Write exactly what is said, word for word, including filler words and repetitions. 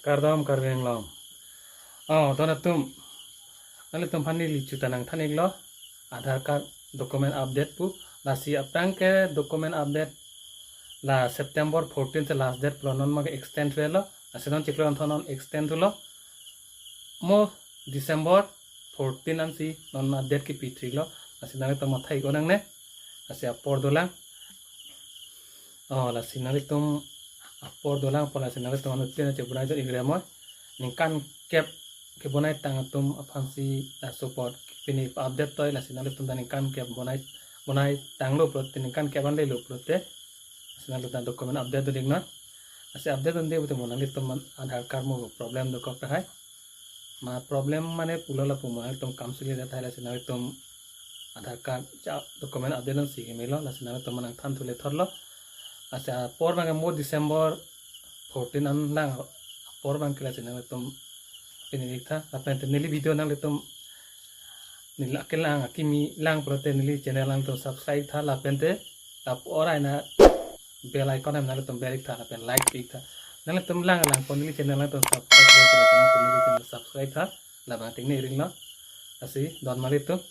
Kardom Karbi Anglong. Oh, don atum. Nanglitum aphan neli chuta nangthan-iklo. Aadhaar card document update pu. Lasi aphrang ke document update la September fourteen si last date pulo, non ma ke extend thulo. Lasi non chiklo anthon non extend thulo. Mo December fourteen ansi non a-date kipi thik lo. Lasi nanglitum matha-ik-o nangne. Lasi apor dolang. Oh, lasi nanglitum apor dolang apot lasi nanglitum anuttin chebonai dun-ik remo. Ningkan kep kebonai tang atum aphansi la support pini update toi, lasi nanglitum ta ningkan kep bonai, bonai tanglo pulote, ningkan kep anle lo pulote, lasi nanglitum ta document update dun-ik non. Lasi update dunde pulote mo nanglitum Aadhaar card mo problem dokok tahai. Ma problem mane pulo lapu mo nanglitum kam suli det tahai, lasi nanglitum Aadhaar card cha document update dunsi kemelo, lasi nanglitum nangthan thule thotlo. Lasi apor abang ke mo December fourteen an lang apor abang ke, lasi nanglitum pini-iktha. Lapen te neli video nanglitum neli akelang akimi lang pulote neli channel nangtum subscribe tha, lapen te apor aina bell icon hem nanglitum ber-iktha lapen like pi-iktha. Nanglitum lang lang pon neli channel nangtum subscribe tha, nanglitum neli channel subscribe tha. Labang tengne ring lo. Lasi don malitum.